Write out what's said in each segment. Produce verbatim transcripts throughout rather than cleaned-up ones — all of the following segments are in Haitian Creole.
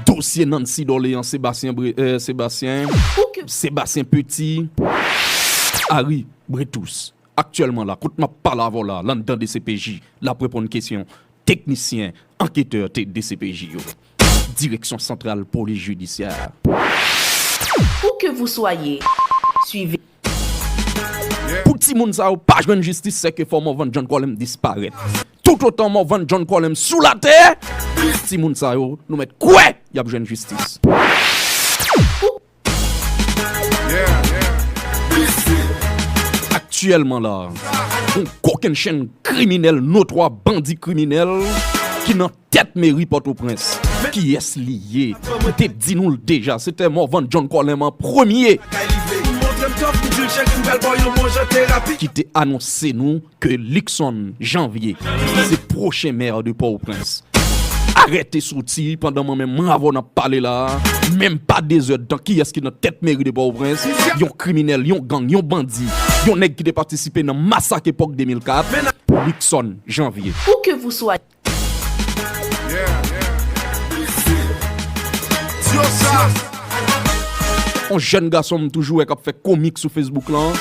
Dosye Nancy Dorléans, Sébastien Bre- euh, Sébastien Sébastien Petit, Harry Bretous. Aktyèlman la, kote m ap pale avè w la, anndan D C P J, l ap reponn kesyon teknisyen, anketè te D C P J yo. Direction Centrale Police Judiciaire. Où que vous soyez, suivez. Pou timoun sa yo pa jwenn jistis, se ke fò Morvan John Colem disparèt. Toutotan Morvan John Colem sou latè, timoun sa yo, nou mèt kwè y ap jwenn jistis. Aktyèlman la, yon kokennchenn kriminèl notwa, bandi kriminèl ki nan tèt meri Pòtoprens. Kiyès li ye? M te di nou l deja, se te Morvan John Colem an premye ki te anonse nou ke Luckson Janvier se pwochen mè de Pòtoprens. Arete soti pandan mwen menm, mwen avè w n ap pale la a, menm pa de zè d tan, kiyès ki nan tèt meri de Pòtoprens? Yon kriminèl, yon gang, yon bandi, yon nèg ki te patisipe nan masak epòk de mil kat, Luckson Janvier. Où que vous soyez. On jèn gason m toujou wè k ap fè komik sou Facebook lan.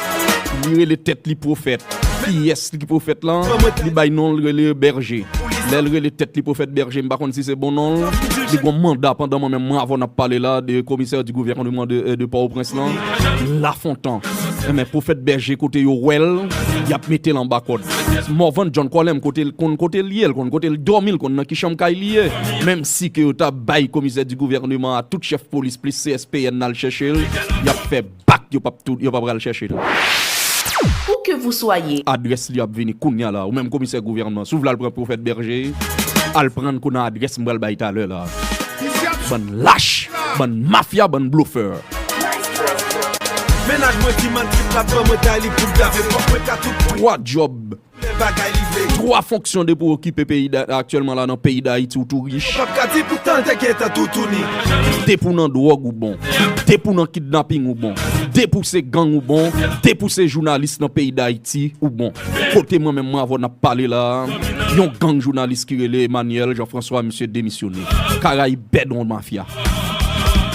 Li rele tèt li pwofèt. Kiyès ki pwofèt lan? Li bay non l, rele Bèje. Lè l rele tèt li pwofèt Bèje, m pa konn si se bon non l. Li gon manda pandan mwen menm mwen avè w n ap pale la de komisè di gouvènman de, de Pòtoprens lan, Lafontan. Enben, pwofèt Bèje kote yo wè l, y ap mete l anba kòd. Morvan John Colem kote l konn kote l ye, l konn kote l dòmi, l konn nan ki chanm kay li ye. Menm si ke yo ta bay komisè di gouvènman a tout chèf polis plis C S P N al chèche l, y ap fè bak, yo p ap tou, yo p ap pral chèche l. Où que vous soyez. Adrès li ap vini kounye a la. Ou menm komisè gouvènman, si w vle al pran pwofèt Bèje, al pran l kou nan adrès m pral bay talè la. Bann lach, bann mafya, bann blofè. Mennaj mwen ki manti, pa ban mwen tay li pou l lave, fòk mwen ka tout pwen. Twa djòb, twa fonksyon depi w okipe peyi Da- aktyèlman la nan peyi Dayiti, ou tou rich. Yo p ap ka di poutan l te gentan toutouni. Depi w nan dwòg, ou bon. Depi w nan kidnaping, ou bon. Depi w se gang, ou bon. Depi w se jounalis nan peyi Dayiti, ou bon. Kote mwen menm mwen avè w n ap pale la, yon gang jounalis ki rele Emmanuel Jean François, misye demisyone. Karayib pèd yon mafya.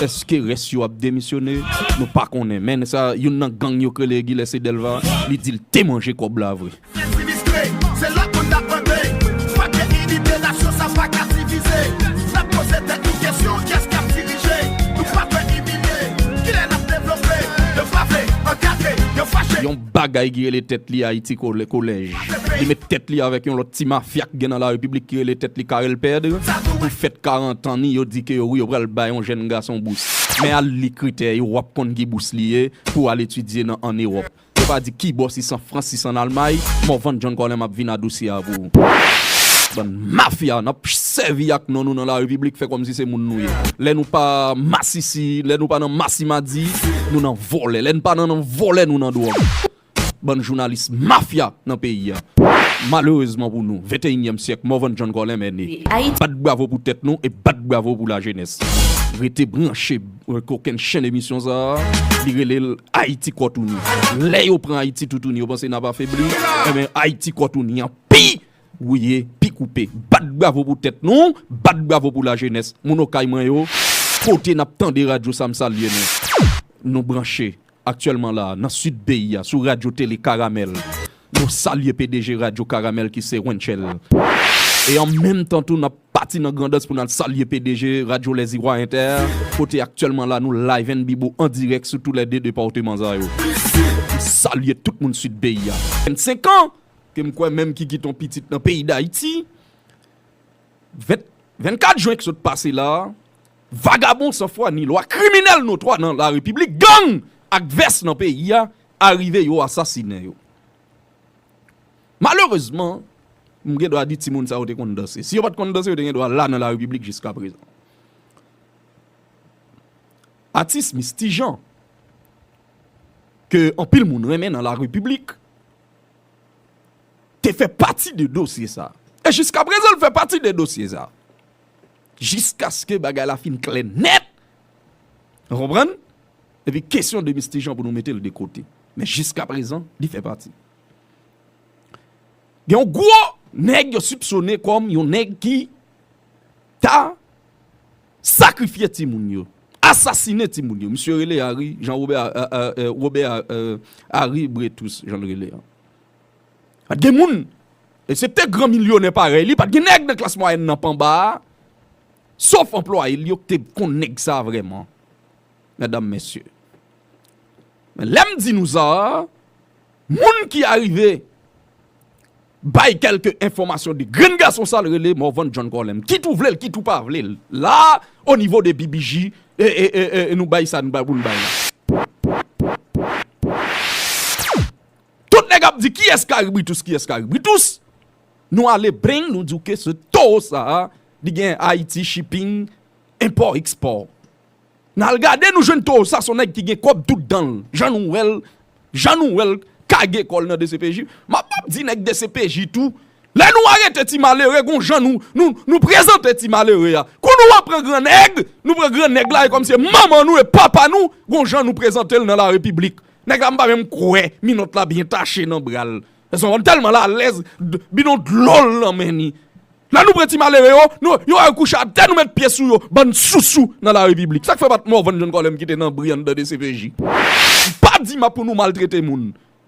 Èske rès yo ap demisyone? Nou pa konnen. Men sa, youn nan gang yo k rele Egilès Edelva, li di l te manje kòb la vre. Sinistré, se la pou n ap mande. Fòk gen inite nasyon, sa pa ka divize. N ap poze tèt nou kesyon, kiyès k ap dirije? Nou pa dwe imilye. Kilè n ap devlope? Yo pa vle ankadre, yo fache. Yon bagay ki rele tèt li Ayiti Kolè- Kolèj. Li met tèt li avèk yon lòt ti mafya k gen nan Larepiblik ki rele tèt li Carel Pedre. Pou fèt karant an ni, yo di ke yo, wi, yo pral bay yon jèn gason bous. Men al li kritè yo, w ap konn ki bous li ye pou al etidye nan, ann Ewòp. Yo pa di ki bò, si s an Frans, si s an Almay, Morvan John Colem ap vin a dosye a pou ou. Bann mafya, n ap sèvi ak non nou nan Larepiblik, fè kòmsi se moun nou ye. Lè nou pa masisi, lè nou pa nan masimadi, nou nan vòlè. Lè n pa nan, nan vòlè, nou nan dwòg. Bann jounalis mafya nan peyi a. Malerezman pou nou, venteyinyèm syèk, Morvan John Colem è ne. Bat bravo pou tèt nou e bat bravo pou lajenès. Rete branche, euh, kokennchenn emisyon sa a, li rele l Ayiti Kòtouni. Lè yo pran Ayiti toutouni, yo panse n ap afebli, enben Ayiti Kòtouni an pi wouye, pi koupe. Bat bravo pou tèt nou, bat bravo pou lajenès. Moun Okay mwen yo, kote n ap tande radyo sa, m salye nou. Nou branche aktyèlman la nan sid peyi a, sou radyo tele Karamèl. Nou salye P D G radyo Karamèl ki se Rentchel. E an menm tan tou, n ap pati nan Grandans pou n al salye P D G radyo Les Ivoires Inter, kote aktyèlman la nou live and bibo an dirèk sou tou lè de depatman sa yo. M salye tout moun sid peyi a. Vennsenk an ke m kwè menm ki kite yon pitit nan peyi Dayiti. Ven- vennkat jen k sot pase la a, vagabon san fwa ni lwa, kriminèl notwa nan Larepiblik, gang ak vès nan peyi a, arive yo asasinen yo. Malerezman, m gen dwa di timoun sa yo te konn danse. Si yo pa t konn danse, yo te gen dwa la nan Larepiblik jiska prezan. Atis Misty Jean, ke anpil moun renmen nan Larepiblik, te fè pati de dosye sa. E jiska prezan, l fè pati de dosye sa. Jiskaske bagay la fin klè nèt. Ou konprann? Epi kesyon de Misty Jean pou nou mete l de kote. Men jiska prezan, li fè pati. Gen yon gwo nèg yo sipsone kòm yon nèg ki ta sakrifye timoun yo, asasinen timoun yo. Misye rele Harry, Jean Robert, euh, euh, euh, Robert, euh, Harry Bretous, jan l rele a. Pa t gen moun, eksepte gran milyonè parèy li, pa t gen nèg nan klas mwayèn nan p anba a, sof anplwaye l yo ki te konn nèg sa vrèman. Medam, mesye. Men lè m di nou sa a, moun ki arive bay kèlke enfòmasyon de grenn gason sa l rele Morvan John Colem. Kit ou vle l, kit ou pa vle l. La, o nivo de B B J, e, e, e, e, nou bay sa, nou bay pou n bay la. Tout nèg ap di, "Kiyès Harry Bretous, kiyès Harry Bretous?" Nou ale beng, nou di w ke se towo sa a, li gen Haiti Shipping, enpò, ekspò. N al gade, nou jwenn towo sa, se yon nèg ki gen kòb tout dan l. Jan nou wè l, jan nou wè l kage kò l nan D C P J. M ap, m ap di nèg D C P J tou. Lè nou arete ti malere, gon jan nou, nou, nou prezante ti malere a. Kou nou pran gran nèg, nou pran gran nèg la, e kòmsi se manman nou e papa nou, gon jan nou prezante l nan larepiblik. Nèg la, m pa menm kwè minòt la byen tache nan bra l. Èske w konprann? Tèlman l alèz, d-, bidon dlo l nan men li. Lè nou pran ti malere yo, nou, yo al kouche atè, nou met pye sou yo, bann sousou nan larepiblik. Sa k fè pa t Morvan John Colem ki te nan bri anndan D C P J? M pa di m ap pou nou maltrete moun,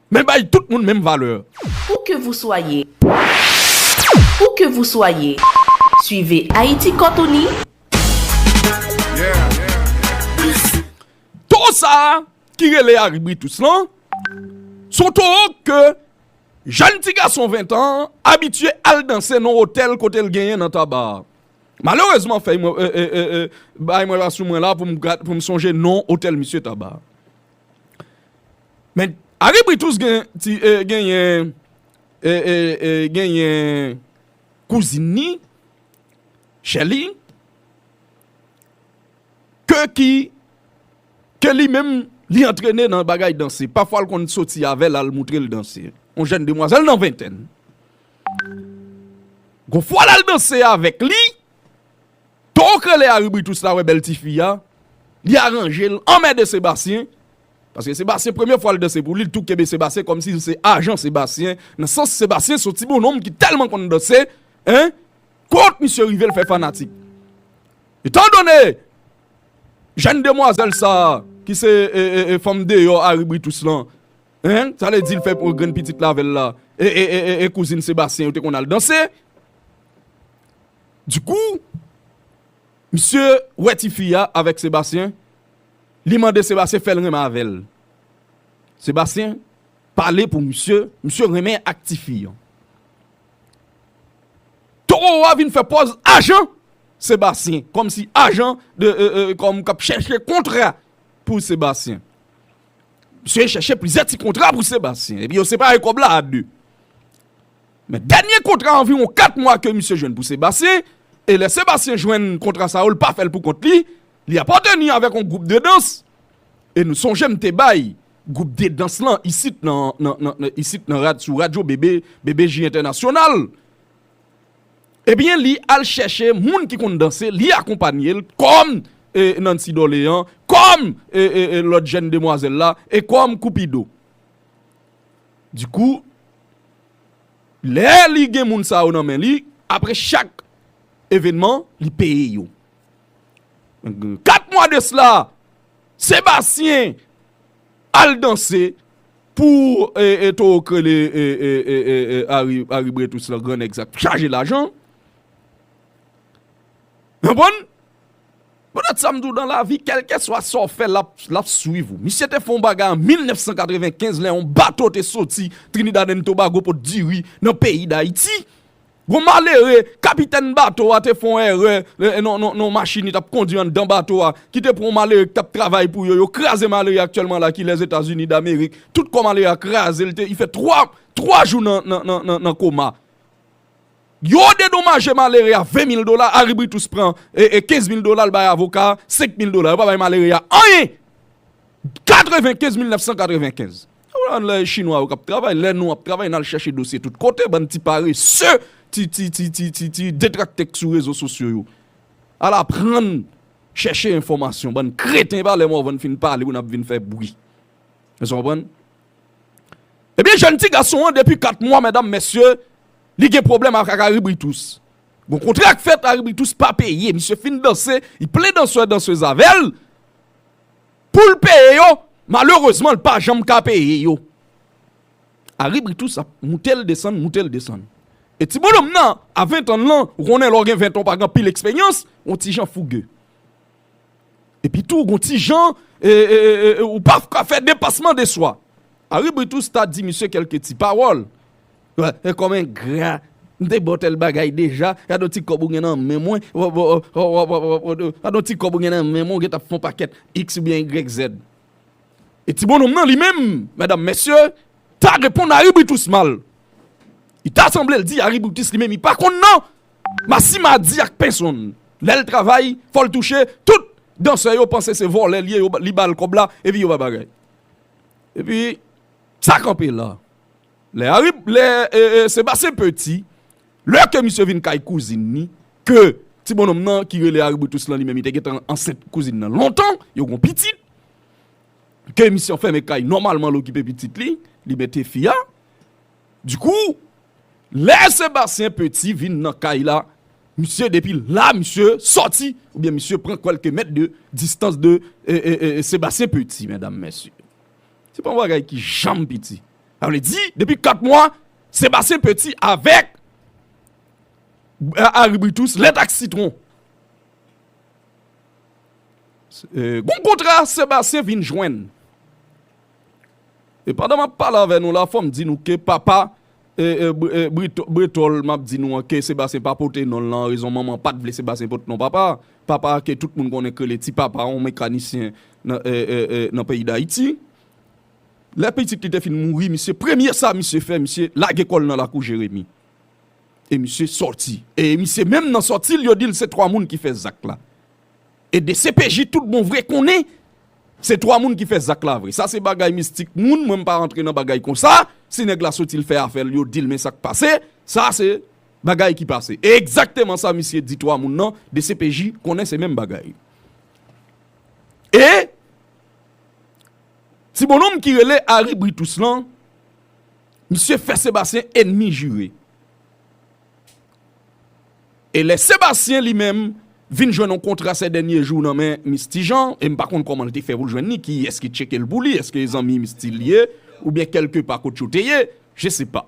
men bay tout moun menm valè. Où que vous soyez, où que vous soyez, suivez Haïti Cortoni. Towo sa a ki rele Harry Bretous lan, se yon towo ke jèn ti gason ven tan abitye al danse nan otèl kote l genyen nan Taba a. Malerezman, fèy mwen, e, e, e, e, bay mwen pa sou mwen la pou m gad, pou m sonje non otèl misye Taba a. Men Harry Bretous gen, ti, e, genyen, e, e, e, genyen kouzin ni, Shelly, ke ki, ke li menm, li antrene nan bagay danse. Pafwa l konn soti avè l al moutre l danse. Yon jèn demwazèl nan ventèn. Gon fwa l al danse avèk li, towo k rele Harry Bretous la wè bèl tifi a, li aranje l, anmède Sebastyen, paske Sebastyen, premye fwa l danse pou li, l tou kenbe Sebastyen kòmsi l se ajan Sebastyen, nan sans Sebastyen se yon ti bononm ki tèlman konn danse, en, kot misye rive l fè fanatik. Etandone jèn demwazèl sa a, ki se, e, e, e, fanm deyò Harry Bretous lan, en, sa vle di l fè yon grenn pitit la avè l la, e, e, e, e, e kouzin Sebastyen yo te konn al danse. Dikou, misye wè tifi a avèk Sebastyen, li mande Sebastyen fè l renmen avè l. Sebastyen pale pou misye, misye renmen ak tifi an. Towo a vin fè pòz ajan Sebastyen, kòmsi ajan de, e, e, kòm k ap chèche kontra pou Sebastyen. Misye chèche plizyè ti kontra pou Sebastyen, epi yo separe kòb la a de. Men dènye kontra anviwon kat mwa ke misye jwenn pou Sebastyen, e lè Sebastyen jwenn kontra sa yo, l pa fè l pou kont li, li apateni avèk yon gwoup de dans. E nou sonje m te bay gwoup de dans lan isit nan, nan, nan, nan, isit nan rad-, sou radyo B B, B B J Entènasyonal. Ebyen, li al chèche moun ki konn danse, li akonpanye l kòm, e, Nancy Dorléans, kòm, e, e, e, lòt jèn demwazèl la, e kòm Cupido. Dikou, lè li gen moun sa yo nan men li, apre chak evènman, li peye yo. Kat mwa de sila, Sebastyen al danse pou, e, e, towo k rele, e, e, e, e, e, Harry, Harry Bretous lan, gran nèg sa k chaje lajan. Konprann? Poutèt sa m di w, nan lavi, kèlkeswa sa w fè, l ap, l ap swiv ou. Misye te fè yon bagay an mil nèf san katrevenkenz, lè yon bato te soti Trinidad and Tobago pou t diri nan peyi Dayiti. Gon malere, kapitèn bato a te fè yon erè, e, e, non, non, non, machin li t ap kondui anndan bato a, ki te pran yon malere ki t ap travay pou yo, yo kraze malere aktyèlman la ki Lèzetazini Damerik. Tout kò malere a kraze, li te, li fè twa, twa jou nan, nan, nan, nan, nan koma. Yo dedomaje malere a ven mil dola, Harry Bretous pran, e, e, kenz mil dola, l bay avoka a, senk mil dola. Yo pa bay malere a anyen! Katrevenkenz, mil nèf san katrevenkenz. Lè chinwa yo k ap travay, lè nou ap travay, n al chèche dosye tout kote, bann ti parese, ti, ti, ti, ti, ti, ti detraktè k sou rezo sosyo yo. Al aprann chèche enfòmasyon, bann kreten, pa lè Morvan fin pale, pou n ap vin fè bri. Èske w konprann? Ebyen, jèn ti gason an, depi kat mwa, medam, mesye, li gen pwoblèm ak Harry Bretous. Gon kontra k fèt, Harry Britus pa peye. Misye fin danse, li plen dansè, dansez avè l pou l peye yo. Malerezman, l pa janm ka peye yo. Harry Britus ap moute l desann, moute l desann. E ti bononm nan, a ven tan l lan, ou konnen lè w gen ven tan, w pa gen anpil eksperyans, yon ti jan fouge. Epi tou, gon ti jan, e, e, e, e, ou pa ka fè depasman de swa. Harry Britus ta di misye kèlke ti pawòl. E kòm engra, m te ba w tèl bagay deja, gade yon ti kòb ou gen nan men mwen, gade yon ti kòb ou gen nan men mwen, ou gentan fè yon pakèt X oubyen Y Z. E ti bononm nan, li menm, medam, mesye, ta reponn Harry Britus mal. Li ta sanble l di Harry Britus li menm, li pa konn non. Masi madi ak pèsonn. Lè l travay, fò l touche, tout dansè yo panse se vòlè l ye, yo ba- li ba l kòb la, epi yo pa bagay. Epi, sa kanpe la. Lè Harry, lè e, e, Sebastien Petit, lè ke misye vin kay kouzin li, ke ti bononm nan ki rele Harry Britus lan li menm, li te gentan ansent kouzin nan lontan, yo gon pitit, ke misye fèmen kay nòmalman, l okipe pitit li, li mete fi a. Dikou, lè Sebastien Petit vin nan kay la, misye depi la, misye sòti, oubyen misye pran kèlke mèt de distans de e, e, e, Sebastien Petit, medam, mesye. Se pa yon bagay ki janm piti. Sa vle di, depi kat mwa, Sebastien Petit avèk e, Harry Britus, lèt ak sitwon. E, gon kontra Sebastien vin jwenn. E pandan m ap pale avè nou la, fò m di nou ke papa e, e, Br- e, Brito- Bretòl, m ap di nou an, ke Sebastien pa pote non l lan, rezon manman pa t vle Sebastien pote non papa. Papa ke tout moun konnen k rele Ti Papa, yon mekanisyen nan, e, e, e, nan peyi Dayiti. Lè pitit li te fin mouri, misye, premye sa misye fè, misye lage kò l nan lakou Jeremi. E misye sòti. E misye menm nan sòti l, yo di l se twa moun ki fè zak la. E D C P J tout bon vre konnen se twa moun ki fè zak la vre. Sa se bagay mistik moun, mwen m pa rantre nan bagay konsa. Si nèg la soti l fè afè l, yo di l men sa k pase. Sa se bagay ki pase. E egzakteman sa misye di twa moun nan, D C P J konnen se menm bagay. E ti bononm ki rele Harry Britus lan, misye fè Sebastien enmi jire. E lè Sebastien li menm vin jwenn yon kontra sè dènye jou nan men Misty Jean, e m pa konn kòman l te fè pou l jwenn li, kiyès ki tcheke l pou li, èske zanmi Misty li ye, oubyen kèlke pa kot yo te ye, je sais pas.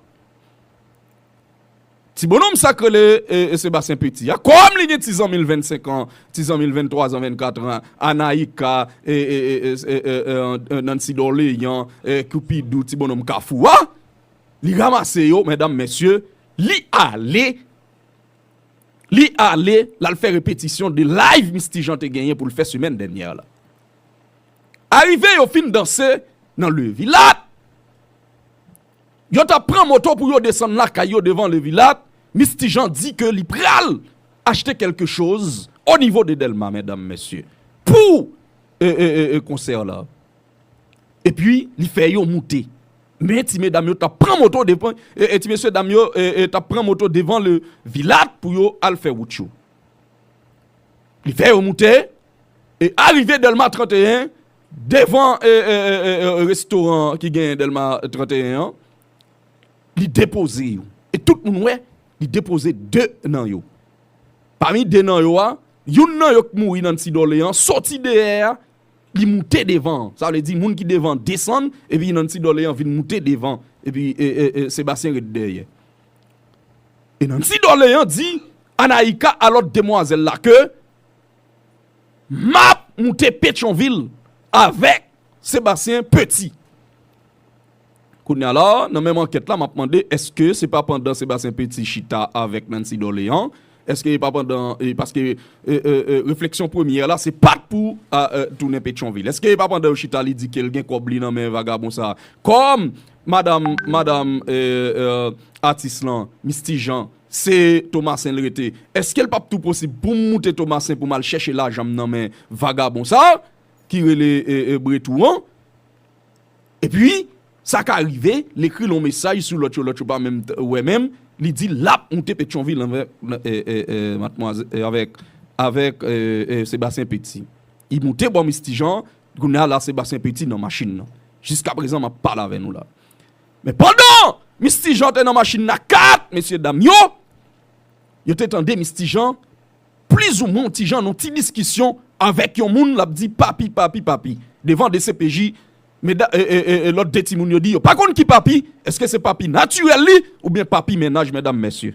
Ti bononm sa k rele e, e, Sebastien Petit a, kòm li gen ti zanmi l vennsenk an, ti zanmi l venntwa zan, vennkat an, Anaïka, e, e, e, e, e, e, e, Nancy Dorléans, e, Koupidou, ti bononm Kafou a, li ranmase yo, medam, mesye, li ale, li ale, l al fè repetisyon de live Misty Jean te genyen pou l fè semèn dènyè la. Arive yo fin danse nan Le Vilat, yo t ap pran moto pou yo desann lakay yo devan Le Vilat, Misty Jean di ke li pral achte kèlke choz o nivo de Dèlma, medam, mesye, pou e, e, e, e, konsè la. Epi, li fè yo moute. Men ti medam yo t ap pran moto devan, e, e, ti mesye dam yo e, e, t ap pran moto devan Le Vilat pou yo al fè wout yo. Li fè yo moute, e arive Dèlma trannteyen, devan e, e, e, e, e, restoran ki genyen Dèlma trannteyen an, li depoze yo. E tout moun wè, li depoze de nan yo. Pami de nan yo a, youn nan yo k mouri, Nancy Dorléans, sòti dèyè a, li moute devan an. Sa vle di, moun ki devan an desann, epi Nancy Dorléans vin moute devan, epi e, e, e, Sebastien ret dèyè. E Nancy Dorléans di Anaïka a lòt demwazèl la ke m ap moute Petyonvil avèk Sebastien Petit. Kounye a la, nan menm ankèt la, m ap mande, èske se pa pandan Sebastien Petit chita avèk Nancy Dorléans, èske e pa pandan, e, paske e, e, e, refleksyon premyè la, se pa t pou a, e, tounen Petyonvil. Èske e pa pandan yo chita, li di ke l gen kòb li nan men vagabon sa a? Kòm madanm, madanm e, e, atis lan, Misty Jean, se Tomasen l rete, èske l p ap tou posib pou m moute Tomasen pou m al chèche lajan m nan men vagabon sa a, ki rele e, e, Bretou an? Epi, sa ka rive, l ekri l yon mesaj sou lòt yo, lòt yo pa menm t- wè menm, li di l ap moute Petyonvil avèk, e, e, e, madmwazè- e, avèk, avèk e, e, Sebastien Petit. Li moute bò Misty Jean, kounye a la Sebastien Petit nan machin nan. Jiskaprezan, m ap pale avè nou la. Men pandan Misty Jean te nan machin nan, kat mesye dam yo, Yo te tande Miss Tijan plizoumwen yon ti jan nan yon ti diskisyon avèk yon moun, l ap di papi, papi, papi. Devan D C P J, meda- e, e, e, e, lòt de timoun yo di yo pa konn ki papi, èske se papi natirèl li oubyen papi mennaj, medam, mesye?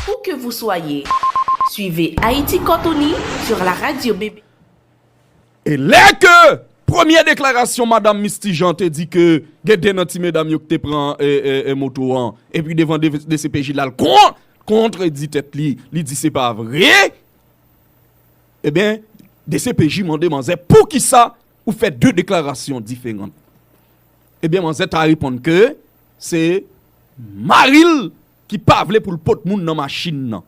Où que vous soyez, suivez Haïti Cortoni sur la radio B B. E lè ke premye deklarasyon madanm Miss Tijan te di ke gen de nan ti medam yo ki te pran e, e, e, moto an, epi devan D C P J l al kon, kontredi tèt li, li di se pa vre, ebyen, D C P J mande manzè poukisa ou fè de deklarasyon diferan. Ebyen, manzè ta reponn ke se mari l ki pa vle pou l pot moun nan machin nan.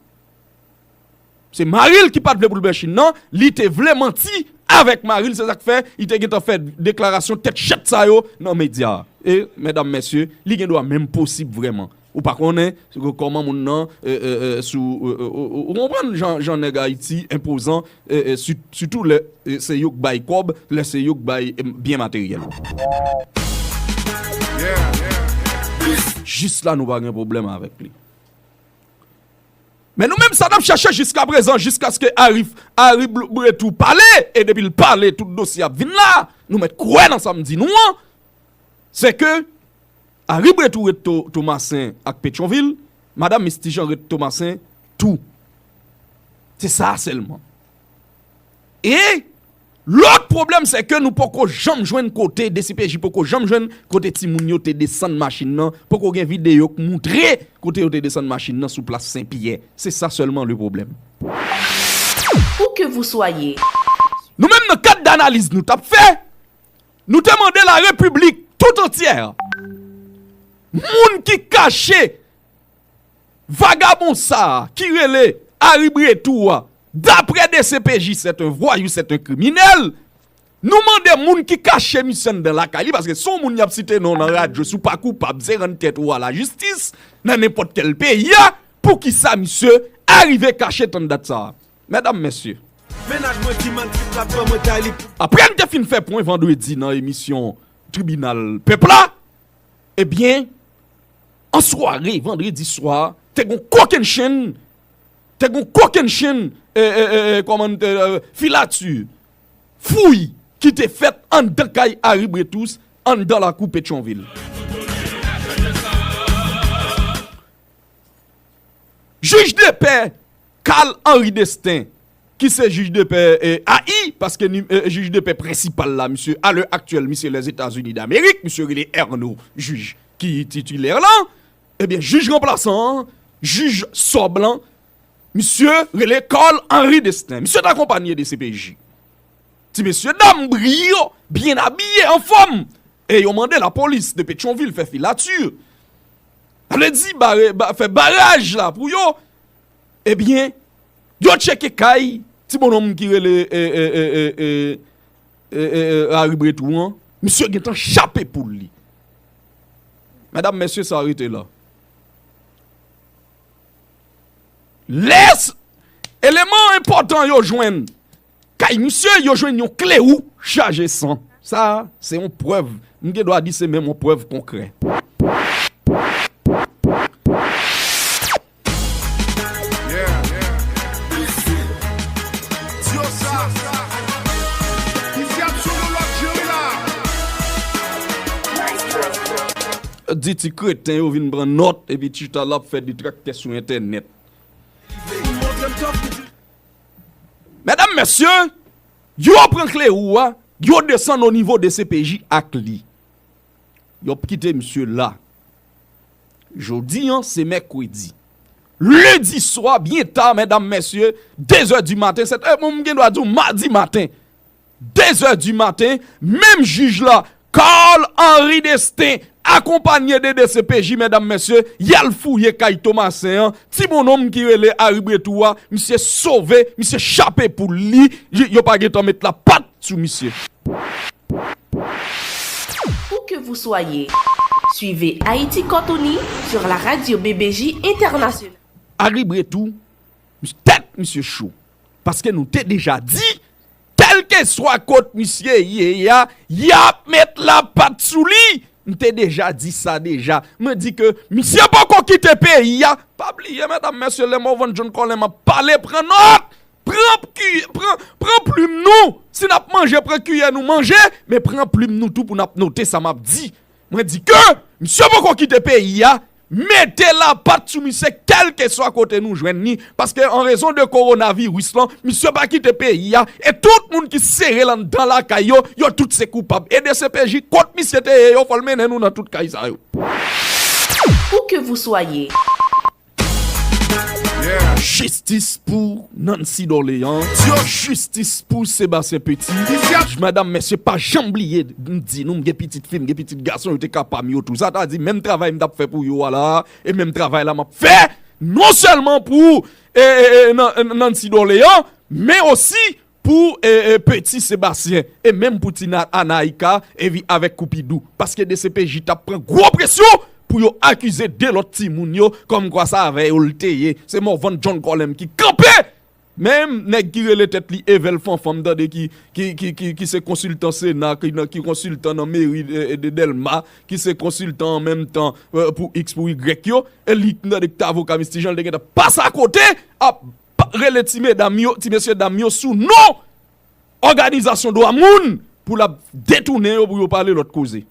Se mari l ki pa t vle pou l machin nan, li te vle manti avèk mari l, se sa k fè li te gentan fè deklarasyon tèt chèt sa yo nan medya. E, medam, mesye, li gen dwa menm posib vrèman. Ou pa konnen kòman moun nan e, e, e, sou e, e, ou, ou konprann jan, jan nèg Ayiti enpozan, e, e, si- sitou lè e, se yo k bay kòb, lè se yo k bay e, byen materyèl. Jis la nou pa gen pwoblèm avèk li. Men nou menm sa n ap chèche jiskaprezan, jiskaske Arif, Ari Bretou pale, e depi l pale, tout dosye ap vin la, nou mèt kwè nan sa m di nou an, se ke Ari Bretou ret To- Tomasen ak Petyonvil, madanm Miss Tijan ret Tomasen tou. Se sa sèlman. E lòt pwoblèm, se ke nou poko janm jwenn kote, D C P J poko janm jwenn kote timoun yo te desann machin nan, poko gen videyo k moutre kote yo te desann machin nan sou plas Senpyè. Se sa sèlman le pwoblèm. Où que vous soyez, Nou menm nan kad danaliz nou t ap fè, nou te mande la repiblik tout antyè, moun ki kache vagabon sa a ki rele Ari Bretou a, daprè D C P J, c'est un voyou, c'est un criminel. Nou mande moun ki kache misye anndan lakay li, paske se yon moun y ap site non nan radyo, si w pa koupab, se rann tèt ou a lajistis, nan nenpòt kèl peyi a, poukisa misye arive kache tann dat sa a? Medam, mesye, Mennaj mwen di m al trip l ap ban mwen kay li pou apre n te fin fè pwen vandredi nan emisyon Tribinal Pèp la, ebyen, an sware vandredi swa, te gon kokennchenn, te gon kokennchenn, e, e, e, e, kòman n te, e, filati, fouy ki te fèt anndan kay Ari Bretous, anndan lakou Petyonvil. Jij de pè Carl Henry Destin, ki se jij de pè e, A I, paske ni- e, jij de pè prensipal la, misye, a lè aktyèl, misye Lèzetazini Damerik, misye rele Erno, jij ki titilè la, ebyen, jij ranplasan an, jij sòb lan, misye rele Carl Henry Destin. Misye t akonpanye de C P J. Ti mesye dam briyan, byen abiye, anfòm. E yo mande lapolis de Petyonvil fè filati. Sa vle di bare, ba, fè baraj la pou yo. Ebyen, yo tcheke kay ti bonnonm ki rele e, e, e, e, e, e, e, e, Ari Bretou an. Misye gentan chape poul li. Medam, mesye, sa rete la. Lè s- eleman enpòtan yo jwenn kay misye, yo jwenn yon kle wou chaje san. Sa a, se yon prèv. M gen dwa di se menm yon prèv konkrè. Di yo sa. Isi ap sou yon lòt jiri la. Di ti kreten yo vin pran nòt epi chita l ap fè detraktè sou entènèt. Montre m tòf ki di Medam, mesye, yo pran kle wou a, yo desann o nivo de C P J ak li. Yo kite misye la. Jodi an, se mèkredi. Lendi swa, byen ta, medam, mesye, de zè di maten, sèt è, bon, m gen dwa di w madi maten. De zè di maten, menm jij la, Carl Henry Destin, akonpanye de de C P J, medam, mesye, y al fouye kay Tomasen an, ti bonnonm ki rele Ari Bretou a, misye sove, misye chape poul li, yo pa gentan met lapat sou misye. Où que vous soyez, suivez Haïti Cortoni sur la radio B B J Internationale. Ari Bretou, mis- tèt misye cho. Paske nou te deja di, tè Kèlkeswa kot misye ye a, y ap met lapat sou li. M te deja di sa deja. Mwen di ke misye poko kite peyi a. Pa bliye, medam, mesye, lè Morvan John Colem ap pale, pran nòt. Pran ki, pran, pran plim nou. Si n ap manje, pran kiyè nou manje, men pran plim nou tou pou n ap note sa m ap di. Mwen di ke misye poko kite peyi a, mete lapat sou misye kèlkeswa kote nou jwenn li, paske an rezon de kowonaviris lan, misye pa kite peyi a, e tout moun ki sere l anndan lakay yo, yo tout se koupab. E D C P J, kot misye te ye, yo fò l mennen nou nan tout kay sa yo. Où que vous soyez. Jistis pou Nancy Dorléans. Jistis pou Sébastien Petit. Madam, mesye, pa janm bliye, m di nou, m gen pitit fi, m gen pitit gason, yo te ka pa m yo tou. Sa ta di, menm travay m t ap fè pou yo a la, e menm travay la m ap fè, non sèlman pou e, e, e, Nan- Nancy Dorléans, men osi pou e, e, Petit Sébastien, e menm pou Tina Anaïka, epi avèk Koupidou. Paske D C P J t ap pran gwo presyon pou yo akize de lòt timoun yo, kòmkwa sa avè yo l te ye. Se Morvan John Colem ki kanpe! Menm nèg ki rele tèt li Evel Fanfan, m tande ki, ki, ki, ki, ki se konsiltan Sena, ki, nan, ki konsiltan nan meri e, e, de Dèlma, ki se konsiltan an menm tan e, pou X, pou Y yo, e li, m tande ki t avoka Miss Tijan, l te gentan pase akote, ap pa- rele ti medam yo, ti mesye dam yo sou non òganizasyon dwa moun pou l ap detounen yo pou yo pale lòt koze.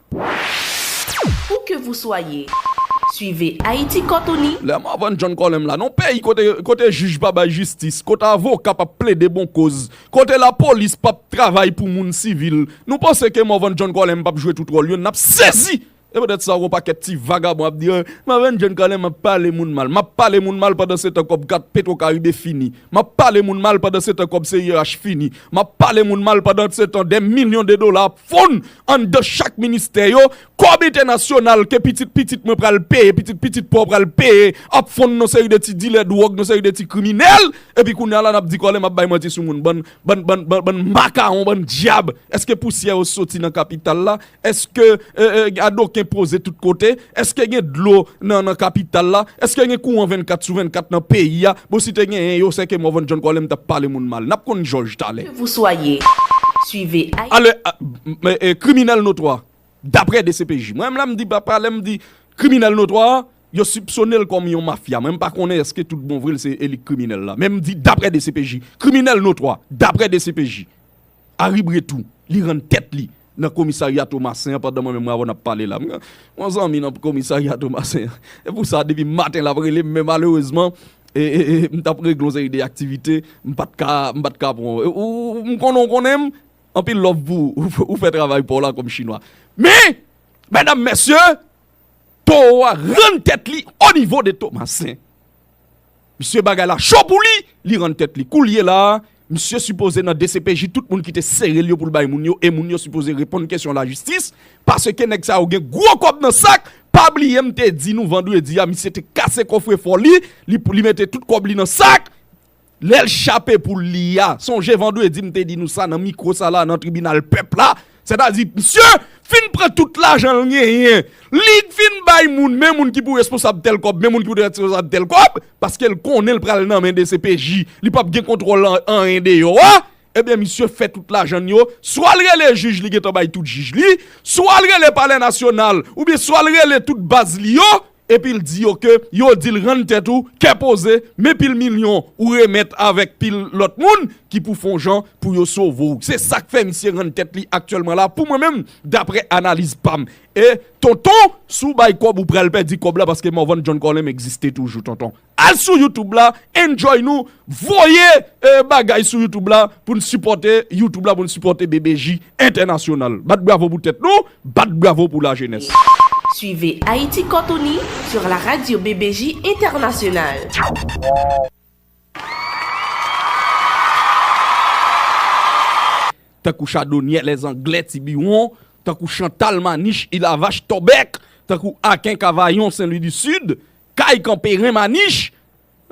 Où que vous soyez, suivez Haïti Kòtoni. Lè Morvan John Colem la, nan peyi kote, kote jij pa bay jistis, kote avoka p ap plede bon koz, kote lapolis p ap travay pou moun sivil, nou panse ke Morvan John Colem p ap jwe tout wòl yo, n ap sezi! E poutèt sa, yon pakèt ti vagabon ap di, "Eh, Morvan John Colem ap pale moun mal." M ap pale moun mal pandan se tan kòb kat Petro Caribe fini. M ap pale moun mal pandan se tan kòb C I R H fini. M ap pale moun mal pandan se tan dè milyon de dola ap fonn anndan chak ministè yo. Kòb entènasyonal ke pitit pitit mwen pral peye, pitit pitit pa w pral peye, ap fonn nan seri de ti dilè dwòg, nan seri de ti kriminèl. Epi kounye a la, n ap di Colem ap bay manti sou moun. Bann, bann, bann, bann, bann makawon, bann dyab. Èske pousyè yo soti nan kapital la? Èske e, e, adoken poze tout kote? Èske gen dlo nan, nan kapital la? Èske gen kouran vennkat sou vennkat nan peyi a? Bon, si te genyen yo, sèke Morvan John Colem t ap pale moun mal. N ap konn jòj talè. Vous soyez. Suivez Haïti. Ale, a, m- e, kriminèl notwa, daprè D C P J. Mwen menm la, m di, papa, lè m di kriminèl notwa, yo sipsone l kòm yon mafya. Mwen, m pa konnen èske tout bon vre l se e li k kriminèl la. Men m di, daprè D C P J, kriminèl notwa, daprè D C P J, Harry Brétou, li rann tèt li nan komisarya Tomasen an pandan mwen menm Ravon ap pale la. M gen yon zanmi nan komisarya Tomasen an. E pou sa, depi maten l ap rele m, men malerezman, e, e, e, m t ap regle yon seri de aktivite, m pa t ka, m pa t ka pran. E, ou, ou, m konnen w konnen m, anpil love pou ou, ou fè travay pa w la kòm chinwa. Men, medam, mesye, towo a rann tèt li o nivo de Tomasen. Misye, bagay la cho pou li, li rann tèt li. Koulye la, misye sipoze nan D C P J, tout moun ki te sere l yo pou l bay moun yo, e moun yo sipoze reponn kesyon lajistis, paske nèg sa yo gen gwo kòb nan sak. Pa bliye m te di nou vandredi a, misye te kase kòfrefò li, li, li mete tout kòb li nan sak. Lè l chape pou li a, sonje vandredi m te di nou sa nan mikwo sa la, nan tribinal pèp la, sètadi, misye fin pran tout lajan l genyen. Li fin bay moun, men moun ki pou responsab tèl kòb, men moun ki pou responsab tèl kòb, paske l konnen l pral nan men D C P J. Li p ap gen kontwòl an- anyen deyò a. Ebyen, misye fè tout lajan l yo. Swa l rele jij, li gentan bay tout jij li. Swa l rele Palè Nasyonal, oubyen swa l rele tout baz li yo. Epi l di yo ke yo di l rann tèt ou, kè poze, men pil milyon ou remèt avèk pil lòt moun ki pou fè yon jan pou yo sove w. Se sa k fè misye rann tèt li aktyèlman la, pou mwen menm, daprè analiz pa m. E, tonton, si w bay kòb, ou pral pèdi kòb la, paske Morvan John Colem egziste toujou, tonton. Al sou YouTube la, enjoy nou, voye e, bagay sou YouTube la pou n sipòte YouTube la, pou n sipòte B B J entènasyonal. Bat bravo pou tèt nou, bat bravo pou lajenès. Suivez Haïti Kòtoni sur la radio B B J Internationale. Tankou Chadonyè, Lèzanglè, Tibiwon, tankou Chantal, Manich, Ilavach, Tòbèk, tankou Aken, Kavayon, Sen Lwi di Sid, Kay, Kanperen, Manich,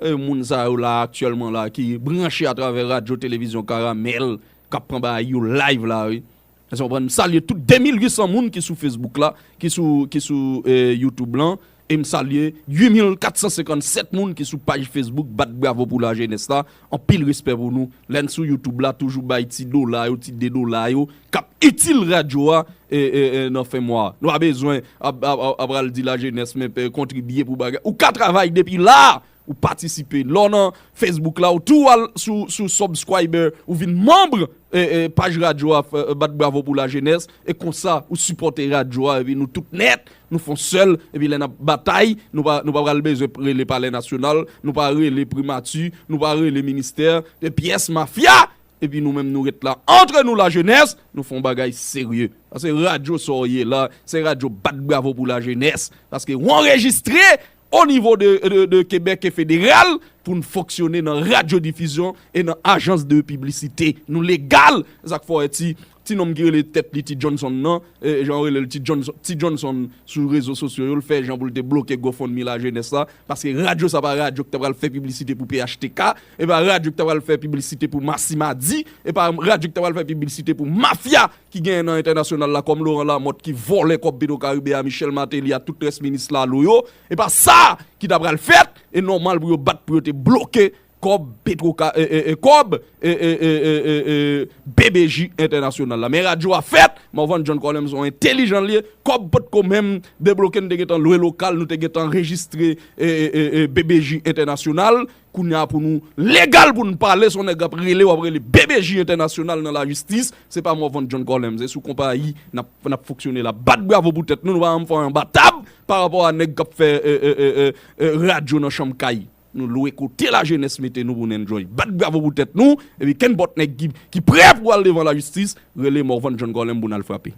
e, moun sa yo la aktyèlman la ki branche atravè radyo televizyon Karamèl k ap pran bagay yo live la, wi. Èske w konprann? M salye tout de mil uit san moun ki sou Facebook la, ki sou, ki sou e, YouTube lan, E m salye uit mil kat san senkann sèt moun ki sou paj Facebook Bat Bravo pou Lajenès la. Anpil respè pou nou. Lè n sou YouTube la, toujou bay ti dola yo, ti de dola yo, k ap itil radyo a e, e, e, nan fen mwa a. Nou pa bezwen ap, ap, ap, ap pral di lajenès, men, e, kontribye pou bagay. Ou ka travay depi la! Ou patisipe. Lè w nan Facebook la, ou tou al sou, sou subscriber, ou vin manm, e, e, paj radyo a, f-, e, Bat Bravo pou Lajenès, e konsa, ou sipòte radyo a, epi nou tout nèt, nou fè yon sèl, epi lè n ap batay, nou pa, nou pa pral bezwen rele Palè Nasyonal, nou pa rele Primati, nou pa rele ministè, de pyès mafya, epi nou menm nou ret la antre nou lajenès, nou fè yon bagay serye. Paske radyo sa w ye la, se radyo Bat Bravo pou Lajenès, paske w anrejistre o nivo de, de, de Kebèk e federal pou n fonksyone nan radyo difizyon e nan ajans de piblisite. Nou legal, se sa k fè w wè ti, ti nonm ki rele tèt li Ti Johnson nan, e, jan yo rele l Ti Johnson, Ti Johnson sou rezo sosyo yo, l fè jan pou l te bloke GoFundMe lajenès la, paske radyo sa pa radyo ki ta pral fè piblisite pou P H T K, e pa radyo ki ta pral fè piblisite pou Massimadi, e pa radyo ki ta pral fè piblisite pou mafya ki genyen nan entènasyonal la, kòm Laurent Lamothe ki vòlè kòb Petro Caribe a, Michel Martelly a, tout rès minis Lalo yo. E pa sa ki ta pral fèt, e nòmal pou yo bat pou yo te bloke kòb Petro Ca-, e, e, e, kòb, e, e, B B J entènasyonal la. Men radyo a fèt, Morvan John Collins se yon entèlijan l ye, kòb potko menm debloke, n te gentan lwe lokal, nou te gentan anrejistre, e, e, e, e, B B J entènasyonal. Kounye a pou nou legal pou n pale, se yon nèg ap rele, w ap rele B B J entènasyonal nan lajistis, se pa Morvan John Collins, se sou konpayi n ap, n ap fonksyone la. Bat bravo pou tèt nou, nou pa janm fè anyen anba tab pa rapò a nèg k ap fè, e, e, e, e, e, radyo nan chanm kay. Nou lwe kote lajenès mete nou pou n enjoy. Bat bravo pou tèt nou, epi kenpòt nèg ki, ki prè pou al devan lajistis, rele Morvan John Collins pou n al frape.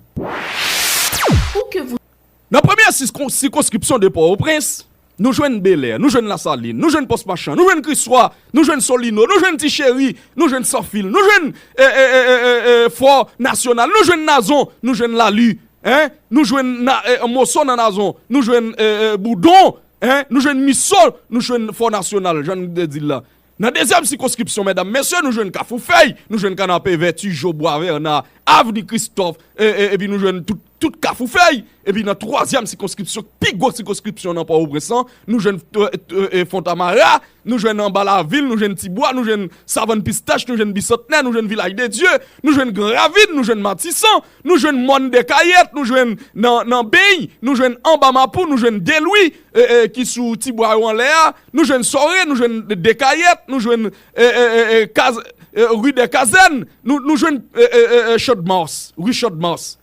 Nan premye sis-, sikonskripsyon de Pòtoprens, nou jwenn Belè, nou jwenn Lasalin, nou jwenn Pòs Machan, nou jwenn Kriswa, nou jwenn Solino, nou jwenn Ti Cheri, nou jwenn Sanfil, nou jwenn, e, e, Fò Nasyonal, nou jwenn Nazon, nou jwenn Lali, en, nou jwenn na, e, Moso nan Nazon, nou jwenn, e, e, Boudon, en, nou jwenn Miso, nou jwenn Fò Nasyonal, jan nou te di l la. Nan dezyèm sikonskripsyon, medam, mesye, nou jwenn Kafou Fèy, nou jwenn Kanapevè, Tijo, Bwa Vèna, Avni Kristòf, e, e, epi nou jwenn tout, tout Kafou Fèy. Epi nan twazyèm sikonskripsyon, pi gwo sikonskripsyon nan Pòtoprens lan, nou jwenn, e, e, e, Fontamara, nou jwenn Anba Lavil, nou jwenn Tibwa, nou jwenn Savann Pistach, nou jwenn Bisantnè, nou jwenn Vilaj de Dye, nou jwenn Gran Ravin, nou jwenn Matisan, nou jwenn Mòn de Kayèt, nou jwenn nan, nan Beny, nou jwenn Anba Mapou, nou jwenn Delwi, e, e, ki sou ti bwa yo anlè a, nou jwenn Sore, nou jwenn Dekayèt, nou jwenn, e, e, e, e, Kaz-, e, Rue des Casernes, nou, nou jwenn, e, e, e, e, Chòdmas, Rue Chòdmas.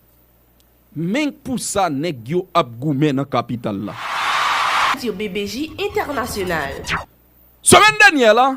Menm pou sa, nèg yo ap goumen nan kapital la. Radio B B J International. Semèn dènyè la,